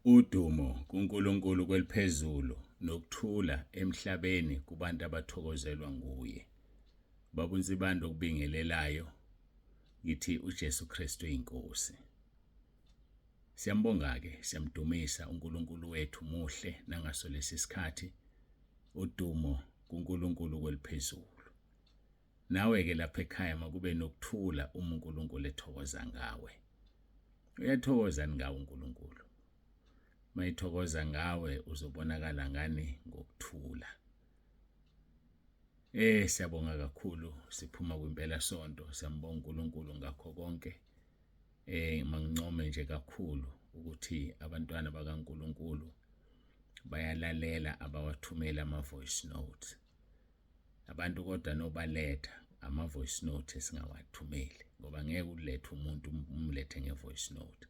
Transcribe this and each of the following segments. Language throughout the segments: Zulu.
Udumo kuNkulunkulu kweliphezulu nokuthula emhlabeni kubantu abathokozelwa nguye. Baba uNsibande okubingelelayo ngithi uJesu Kristu inkosi. Siyambonga-ke, siyamdumisa uNkulunkulu wethu muhle nangaso lesi sikhathi. Udumo kuNkulunkulu kweliphezulu. Nawe-ke lapha ekhaya makube nokuthula uma uNkulunkulu ethokoza ngawe. Uyathokoza ngawe uNkulunkulu. Mayithokoza ngawe uzobonakala ngani ngokuthula. Siyabonga kakhulu siphuma kwimpela sonto siyambonga uNkulunkulu ngakho konke. Mangincome nje kakhulu ukuthi abantwana bakaNkulunkulu bayalalela abawathumela ama voice notes. Abantu kodwa nobaletha ama-voice note esingawathumeli ngoba ngeke ulethe umuntu umlethe nge-voice note.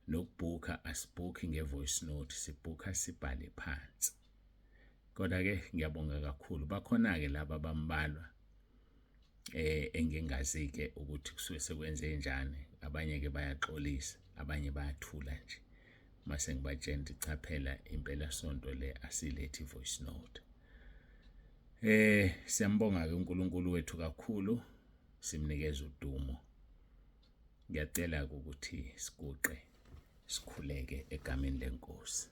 Nokubhukha asibhukhi nge-voice note, sibhukha sibhale phansi. Kodwa-ke ngiyabonga kakhulu, bakhona-ke laba abambalwa engingazi-ke ukuthi kusuke sekwenze njani. Abanye-ke bayaxolisa, abanye bayathula nje. Mase ngibatshela ukuthi cha phela impelasonto le asilethi i-voice note. Siyambonga ke uNkulunkulu wethu kakhulu simnikeza udumo. Ngiyacela ukuthi siguqe sikhuleke egameni lenkosi.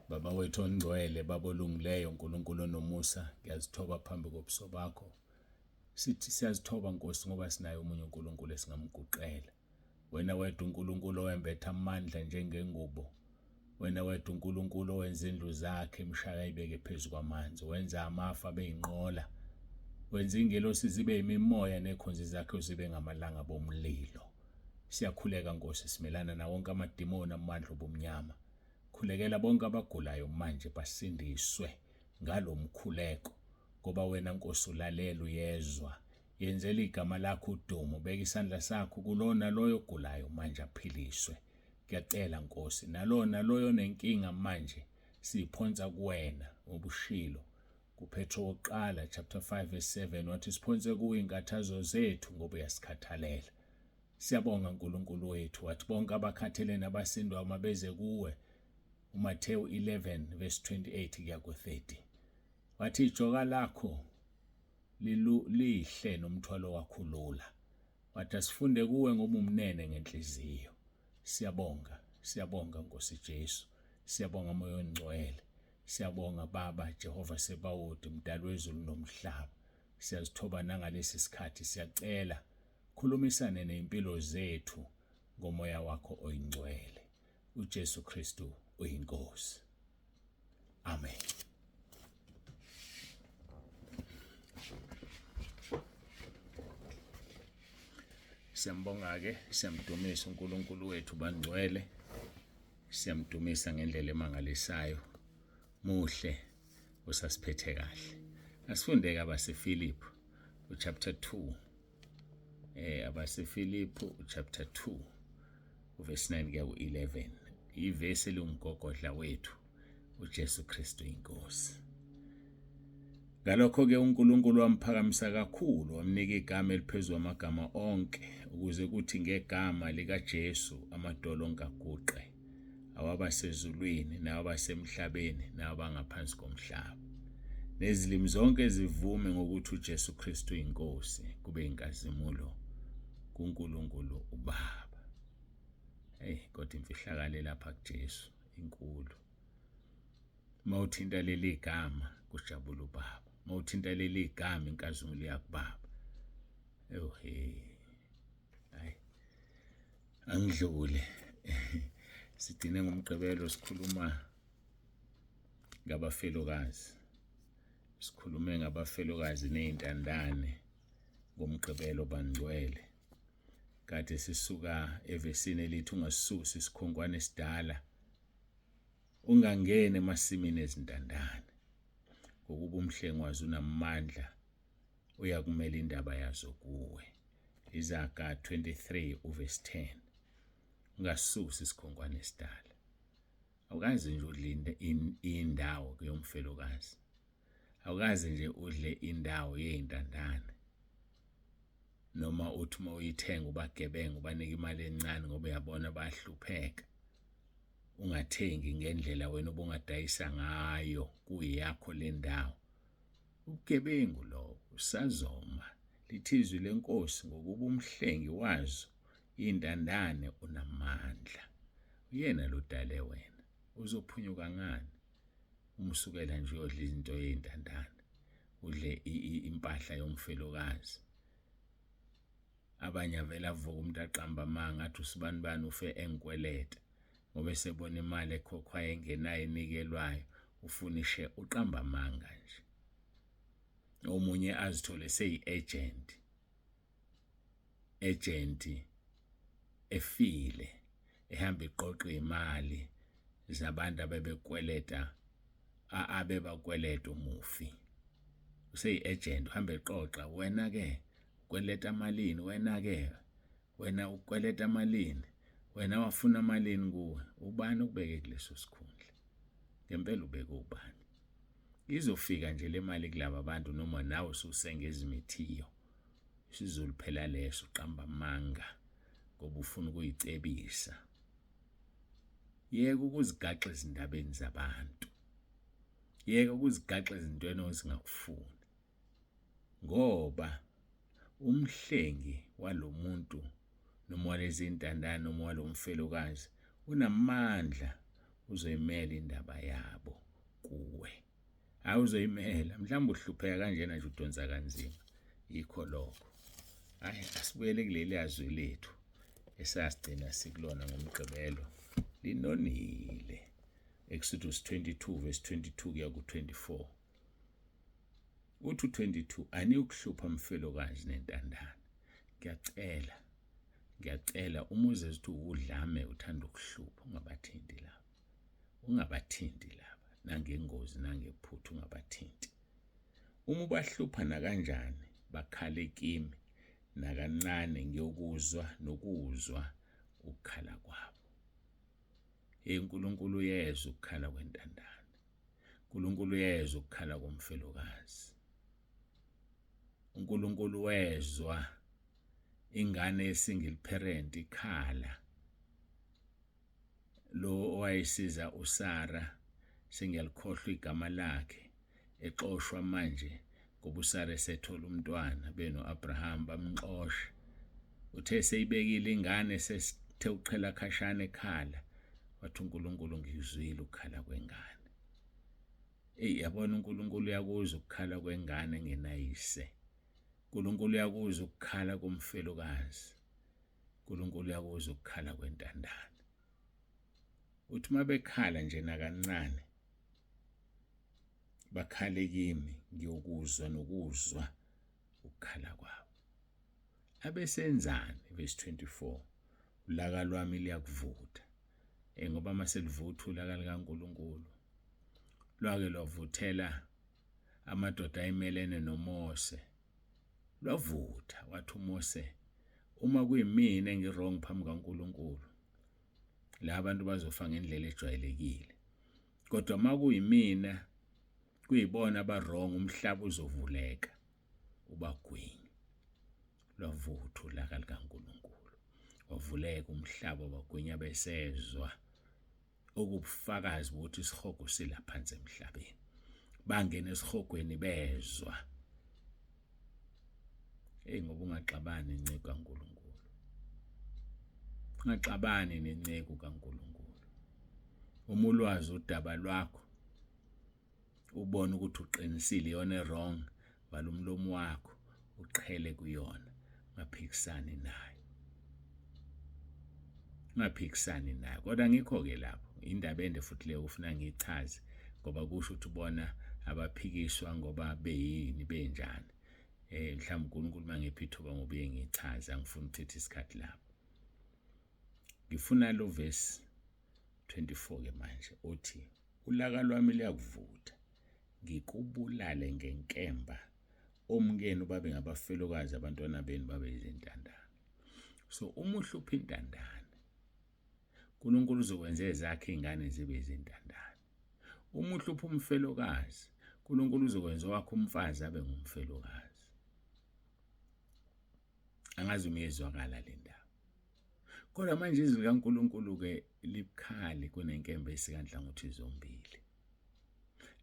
Baba wethu ongcwele, Baba olungileyo, uNkulunkulu onomusa, ngiyazithoba phambi kobuso bakho. Sithi siyazithoba Nkosi ngoba sinaye omunye uNkulunkulu esingamguqela. Wena wedwa uNkulunkulu owembetha amandla njengengubo. Wena wedwa uNkulunkulu owenza indlu zakhe imshaya ayibeke phezu kwamanzi. Wenza amafu abe yinqola. Wenza ingelosi zibe yimimoya nekhonzi zakhe zibe ngamalanga bomlilo. Siyakhuleka Nkosi simelana nawo wonke amadimoni amandla obumnyama. Khulekela bonke abagulayo manje basindiswe ngalomkhuleko ngoba wena Nkosi ulalela uyezwa. Yenzela igama lakho udumo, beka isandla sakho kulona loyo ogulayo manje aphiliswe. Ngiyacela Nkosi, nalona loyo onenkinga manje siyiphonsa kuwena ngoba ushilo kuPetro wokuqala chapter 5 verse 7 wathi siphonse kuwe inkathazo zethu ngoba uyasikhathalela. Siyabonga uNkulunkulu wethu wathi bonke abakhathele nabasindwa mabeze kuwe. uMathewu 11 verse 28 kuya ku-30 wathi ijoka lakho lihle nomthwalo wakho ulula. Wathi asifunde kuwe ngoba umnene ngenhliziyo. Siyabonga, siyabonga Nkosi Jesu. Siyabonga Moya oNgcwele. Siyabonga Baba Jehova Sebawoti, Mdali wezulu nomhlaba. Siyazithoba nangalesi sikhathi siyacela khulumisane nezimpilo zethu ngomoya wakho oyingcwele. uJesu Kristu uyinkosi. Amen. Siyambonga-ke, siyamdumisa uNkulunkulu wethu bangcwele. Siyamdumisa ngendlela emangalisayo. Muhle usasiphethe kahle. Asifunde-ke abaseFilipi uchapter 2. AbaseFilipi uchapter 2 uverse 9 kuya ku-11. Ivesi eliwumgogodla wethu uJesu Kristu inkosi. Ngalokho-ke uNkulunkulu wamphakamisa kakhulu wamnika igama eliphezu kwamagama onke ukuze kuthi ngegama likaJesu amadolo onke aguqe awabasezulwini nawabasemhlabeni nawabangaphansi komhlaba nezilimi zonke zivume ngokuthi uJesu Kristu inkosi kube inkazimulo kuNkulunkulu uBaba. Hey kodwa imfihlakalo lapha kuJesu inkulu. Mawuthinta leli gama kujabula ubaba. Mawuthinta leli gama inkazimulo yakubaba. Ehe. Hayi. Angidlule. Sigcine ngomgqibelo sikhuluma ngabafelokazi. Sikhulume ngabafelokazi nezintandane ngomgqibelo bangcwele. Kade sisuka evesini elithi ungasusi isikhonkwane esidala ungangeni emasimini ezintandane ngokuba umhlengwazi unamandla uyakumela indaba yazo kuwe. Izaga 23 uverse 10. Ungasusi isikhonkwane esidala. Awukaze nje udle indawo kuyomfelokazi. Awukaze nje udle indawo yey'ntandane. Noma uthi uma uyithenga ubagebenga ubanike imali encane ngoba uyabona bayahlupheka. Ungathengi ngendlela wena obungadayisa ngayo kuyiyakho le ndawo. Ubugebengu lobo usazoma. Lithi izwi lenkosi ngokuba umhlengi wazo iy'ntandane unamandla. Uyena lodale wena. Uzophunyuka ngani? Uma usukela nje uyodla izinto yey'ntandane, udle impahla yomfelokazi. Abanye avele avuke umuntu aqambe amanga athi usibanibani ufe engikweleta ngoba esebona imali ekhokhwayo engenayo enikelwayo ufuna ishe uqamba amanga nje. Omunye azithole seyi-agent agent efile ehamba iqoqa imali zabantu abebekweleta abebakweleta umufi useyi-agent uhamba eqoqa wena ke ukweleta malini wena ke wena ukweleta malini wena wafuna malini kuwe ubani okubeke kuleso sikhundla ngempela ubeke ubani izofika nje le mali kulaba bantu noma nawe ususenga ezimithiyo isiZulu phela leso uqamba amanga ngoba ufuna ukuyicebisa yeka ukuzigaxa ezindabeni zabantu yeka ukuzigaxa ezintweni ozingakufuni ngoba umhlengi walomuntu noma walezi ntandane noma walomfelokazi unamandla uzoyimela indaba yabo kuwe Hayi uzoyimela mhlawumbe uhlupheka kanjena nje udonsa kanzima yikho lokho. Hayi asibuyele kuleli yazwi lethu esasigcina sikulona ngoMgqibelo linonile. Exodus 22 verse 22 kuya ku-24. Uthi u-22 aniyukuhlupha mfelokazi nentandane. Ngiyacela ngiyacela uma uze uthi udlame uthanda ukuhlupha ungabathinti laba. Ungabathinti laba nangengozi nangephutha ungabathinti. Uma ubahlupha nakanjani bakhale kimi nakancane ngiyokuzwa nokuzwa ukukhala kwabo. Hey uNkulunkulu uyezwa ukukhala kwentandane. uNkulunkulu uyezwa ukukhala komfelokazi. uNkulunkulu wezwa ingane ye-single parent ikhala lo owayesiza uSara sengiyalikhohlwa igama lakhe exoshwa manje ngoba uSara esethola umntwana beno-Abraham bamxosha uthe seyibekile ingane sesithe uqhela khashana ekhala wathi uNkulunkulu ngikuzwile ukukhala kwengane eyi yabona uNkulunkulu uyakuzwa ukukhala kwengane engenayise uNkulunkulu uyakuzwa ukukhala komfelokazi uNkulunkulu uyakuzwa ukukhala kwentandane uthi uma bekhala nje nakancane bakhale kimi ngiyokuzwa nokuzwa ukukhala kwabo abesenzani verse 24 ulaka lwami liyakuvutha eh ngoba uma selivutha ulaka likaNkuluNkulu lwake lwavuthela amadoda ayimelene noMose lwavutha wathi uMose uma kuyimina engi-wrong phambi kaNkulunkulu la bantu bazofa ngendlela ejwayelekile kodwa uma kuyimina kuyibona aba-wrong umhlaba uzovuleka ubagwinye lwavutha ulaka likaNkulunkulu wavuleka umhlaba wagwinya besezwa okubufakazi bokuthi isihogo silaphansi emhlabeni bangena esihogweni bezwa hey ngoba ungaxabani nenceku kaNkulunkulu ungaxabani nenceku kaNkulunkulu uma ulwazi udaba lwakho ubone ukuthi uqinisile iyona wrong vala umlomo wakho uqhele kuyona ungaphikisani nayo ungaphikisani nayo kodwa ngikho-ke lapho indaba ende futhi leyo ufuna ngiyichaze ngoba kusho ukuthi bona abaphikiswa ngoba beyini benjani eh mhlawumbe uNkulunkulu mangiphi ithuba ngoba uye ngichaze angifuni ukuthatha isikhathi lapho ngifuna lo verse 24 ke manje uthi ulaka lwami luyakuvutha ngikubulale ngenkemba omkenu babe ngabafelokazi abantwana benu babe izintandane so uma uhlupha intandane uNkulunkulu uzokwenza ezakhe izingane zibe izintandane uma uhlupha umfelokazi uNkulunkulu uzokwenza owakho umfazi abe ngumfelokazi. Angazi uma iyezwakala le ndaba. Kodwa manje izwi likaNkulunkulu-ke libukhali kunenkemba esikanhlangothi zombili.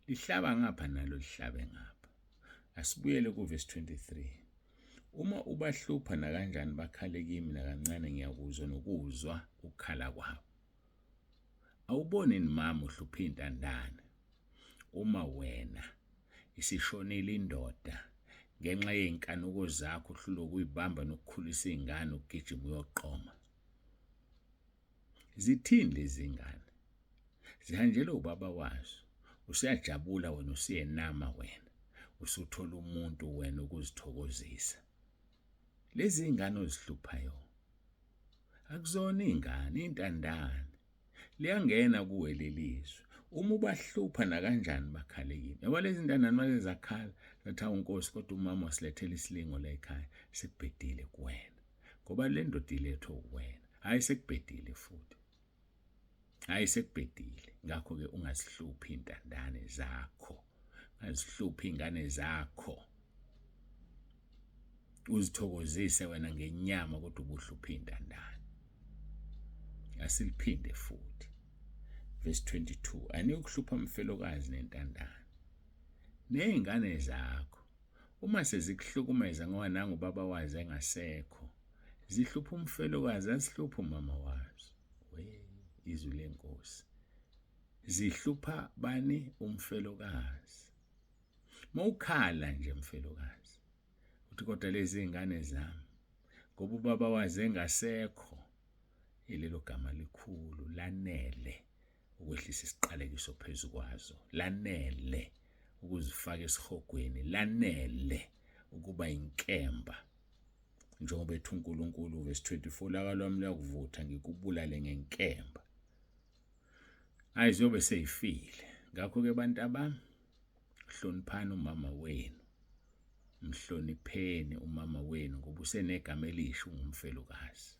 Lihlaba ngapha nalo lihlabe ngapha. Asibuyele kuvesi 23. Uma ubahlupha nakanjani bakhale kimi nakancane ngiyakuzwa nokuzwa ukukhala kwabo. Awuboni yini mama uhlupha iy'ntandane uma wena isishonile indoda ngenxa yey'nkanuko zakho uhlulwe ukuyibamba nokukhulisa iy'ngane ukugijima uyoqoma. Zithini lezi ngane? Zihanjelwe ubaba wazo. Usuyajabula wena usuyenama wena. Usuthola umuntu wena ukuzithokozisa. Lezi ngane ozihluphayo akuzona iy'ngane, iy'ntandane. Liyangena kuwe leli zwi. Uma ubahlupha nakanjani bakhale kimi. Yabo lezi ntandane mase zakhala, zathi awu Nkosi kodwa umama wasilethela isilingo la ekhaya, sekubhedile kuwena. Ngoba le ndoda ilethwe uwena. Hhayi sekubhedile futhi. Hhayi sekubhedile. Ngakho-ke ungazihluphi iy'ntandane zakho. Ungazihluphi iy'ngane zakho. Uzithokozise wena ngenyama kodwa ubuhlupha iy'ntandane. Asiliphinde futhi. Verse 22. Aniyukuhlupha mfelokazi nentandane. Ney'ngane zakho uma sezikuhlukumeza ngoba nangu ubaba wazo engasekho zihlupha umfelokazi azihlupha umama wazo. We izwi lenkosi. Zihlupha bani umfelokazi. Mawukhala nje mfelokazi uthi kodwa lezi ngane zami ngoba ubaba waze engasekho ilelo gama likhulu lanele ukwehlisa isiqalekiso phezu kwazo lanele ukuzifaka esihogweni lanele ukuba inkemba njengoba ethi uNkulunkulu verse 24 laka lwami luyakuvutha ngikubulale ngenkemba Hayi ziyobe seyifile. Ngakho-ke bantu abami, hloniphani umama wenu. Mhlonipheni umama wenu ngoba usenegama elisha ungumfelokazi.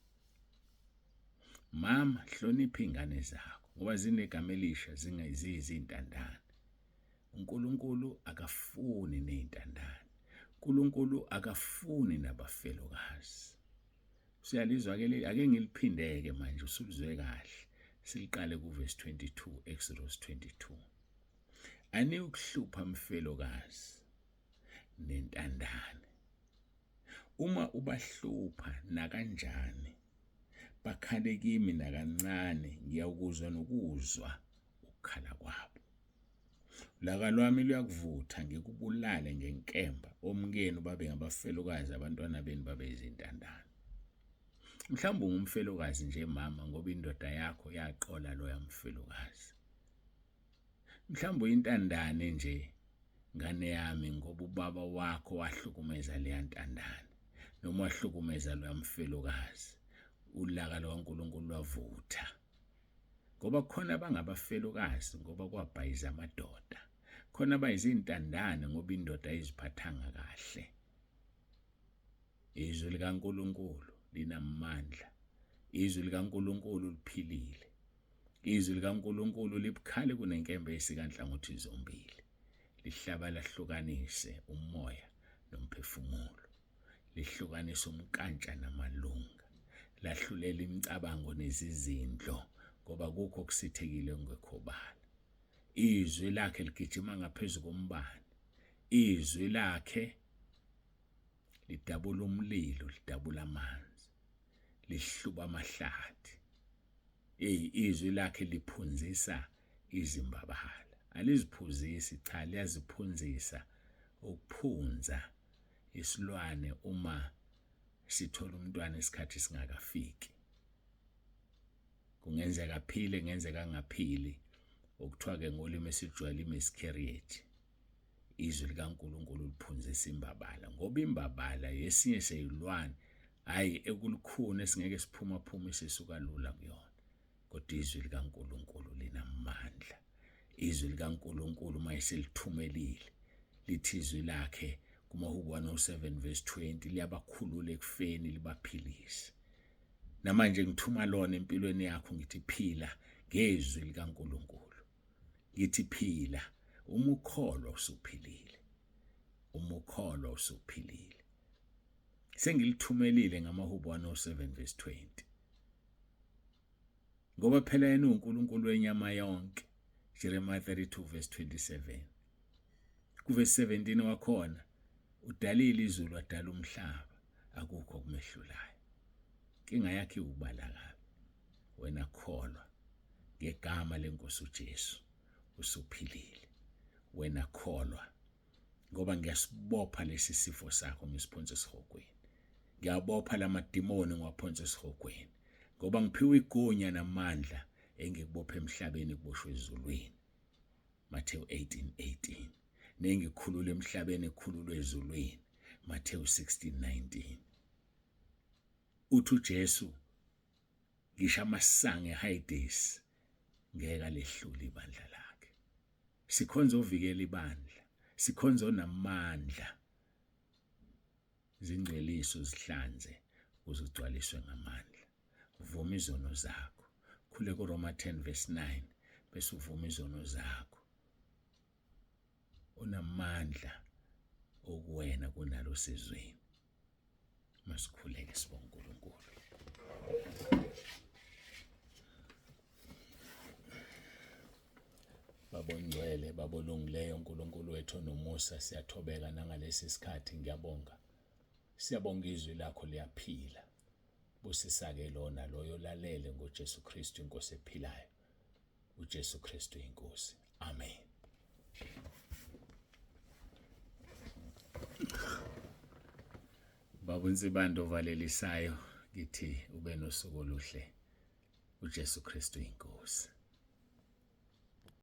Mama, hlonipha iy'ngane zakho ngoba zinegama elisha ziyizintandane. UNkulunkulu akafuni ney'ntandane. uNkulunkulu akafuni nabafelokazi. Usuyalizwa ke leli, ake ngiliphindeke manje usulizwe kahle. Siliqale kuvesi 22, Exodus 22. Aniyukuhlupha mfelokazi nentandane. Uma ubahlupha nakanjani bakhale kimi nakancane ngiyawukuzwa nokuzwa ukukhala kwabo. Ulaka lwami luyakuvutha ngikubulale ngenkemba, omkenu babe ngabafelokazi, abantwana benu babe izintandane. Mhlawumbe ungumfelokazi nje mama ngoba indoda yakho yaqola loya mfelokazi. Mhlawumbe uyintandane nje ngane yami ngoba ubaba wakho wahlukumeza leya ntandane noma wahlukumeza loya mfelokazi. Ulaka lukaNkulunkulu lwavutha. Ngoba khona abangabafelokazi ngoba kwabhayiza amadoda, khona abayizintandane ngoba indoda ayiziphathanga kahle. Izwi likaNkulunkulu linamandla. Izwi likaNkulunkulu liphilile. Izwi likaNkulunkulu libukhali kunenkemba esika nhlangothi zombili. Lihlaba lahlukanise umoya nomphefumulo. Lihlukanisa umnkantsha namalunga. Lahlulela imicabango nezizindlo ngoba kukho okusithekile okungekho obala. Izwi lakhe ligijima ngaphezu kombani. Izwi lakhe lidabula umlilo, lidabula amanzi, lihluba amahlathi. Eyi, izwi lakhe liphunzisa izimbabala. Aliziphuzisi, cha, liyaziphunzisa. Ukuphunza isilwane uma sithola umntwana isikhathi singakafiki. Kungenzeka aphile, kungenzeka angaphili. Okuthiwa-ke ngolimi esijwayele i-miscarriage. Izwi likaNkulunkulu liphunzisa imbabala ngoba imbabala yesinye seyilwane hhayi ekulukhuni esingeke siphuma phume sisuka lula kuyona. Kodwa izwi likaNkulunkulu linamandla. Izwi likaNkulunkulu uma eselithumelile lithi izwi lakhe kumaHubo 107 verse 20 liyabakhulula ekufeni libaphilise. Namanje ngithuma lona empilweni yakho ngithi phila ngezwi likaNkulunkulu. Ngithi phila uma ukholwa usuphilile. Uma ukholwa usuphilile. Sengilithumelile ngamaHubo 107 verse 20. Ngoba phela yena uNkulunkulu wenyama yonke. Jeremiah 32 verse 27. Kuvesi 17 wakhona udalile izulu wadala umhlaba akukho okumehlulayo. Inkinga yakhe iwubala kabi. Wena kholwa ngegama lenkosi uJesu usuphilile. Wena kholwa ngoba ngiyasibopha lesi sifo sakho ngisiphonse esihogweni. Ngiyabopha lamadimoni ngiwaphonse esihogweni ngoba ngiphiwe igunya namandla engikubophe emhlabeni kuboshwe ezulwini. Mateyu 18:18 nengikhulula emhlabeni ekhululwe ezulwini Mateyu 16:19 uthi uJesu ngisho amasango eHades ngeke alehlule ibandla lakhe sikhonza ovikela ibandla sikhonza onamandla zingcwelise uzihlanze ukuze ugcwaliswe ngamandla vuma izono zakho khule kuRoma 10 verse 9 bese uvuma izono zakho unamandla okuwena kunalo sezweni masikhuleke sibonge uNkulunkulu Baba ongcwele baba olungileyo uNkulunkulu wethu onomusa siyathobeka nangalesi sikhathi ngiyabonga siyabonga izwi lakho liyaphila busisa-ke lona loyo olalele ngoJesu Kristu inkosi ephilayo uJesu Kristu inkosi amen Baba uNsibande ovalelisayo ngithi ube nosuku oluhle uJesu Kristu inkosi.